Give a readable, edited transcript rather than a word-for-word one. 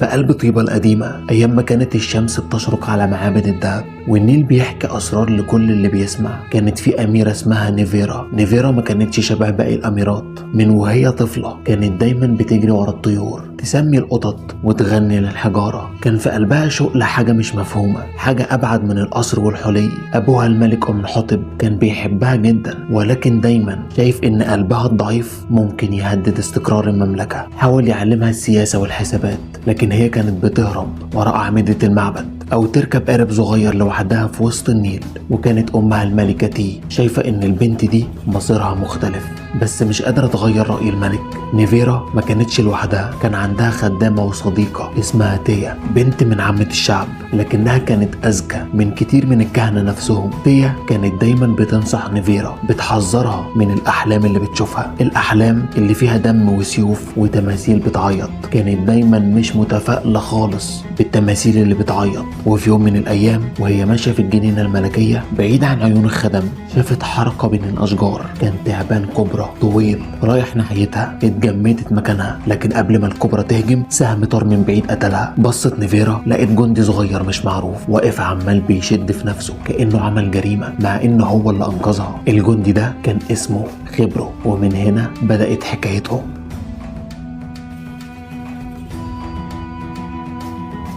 في قلب طيبة القديمة، أيام ما كانت الشمس بتشرق على معابد الذهب والنيل بيحكي أسرار لكل اللي بيسمع، كانت في أميرة اسمها نيفيرا. نيفيرا ما كانتش شبه باقي الأميرات. من وهي طفلة كانت دايما بتجري ورا الطيور، تسمي القطط وتغني للحجارة. كان في قلبها شوق لحاجة مش مفهومة، حاجة أبعد من القصر والحلي. أبوها الملك أمنحتب كان بيحبها جدا، ولكن دايما شايف إن قلبها الضعيف ممكن يهدد استقرار المملكة. حاول يعلمها السياسة والحسابات، لكن هي كانت بتهرب وراء أعمدة المعبد أو تركب قارب صغير لوحدها في وسط النيل. وكانت أمها الملكة تي شايفة إن البنت دي مصيرها مختلف، بس مش قادرة تغير رأي الملك. نيفيرا ما كانتش لوحدها، كان عندها خدامة وصديقة اسمها تيا، بنت من عامة الشعب، لكنها كانت أذكى من كتير من الكهنة نفسهم. تيا كانت دايما بتنصح نيفيرا، بتحذرها من الأحلام اللي بتشوفها، الأحلام اللي فيها دم وسيوف وتماثيل بتعيط. كانت دايما مش متفائلة خالص بالتماثيل اللي بتعيط. وفي يوم من الأيام وهي ماشية في الجنينة الملكية بعيد عن عيون الخدم، شافت حركة بين الأشجار. كان تعبان كبرى طويل رايح ناحيتها. اتجمدت مكانها، لكن قبل ما الكبرى تهجم سهم طار من بعيد قتلها. بصت نيفيرا لقت جندي صغير مش معروف واقف عمال بيشد في نفسه كأنه عمل جريمة، مع إنه هو اللي أنقذها. الجندي ده كان اسمه خبرو، ومن هنا بدأت حكايتهم.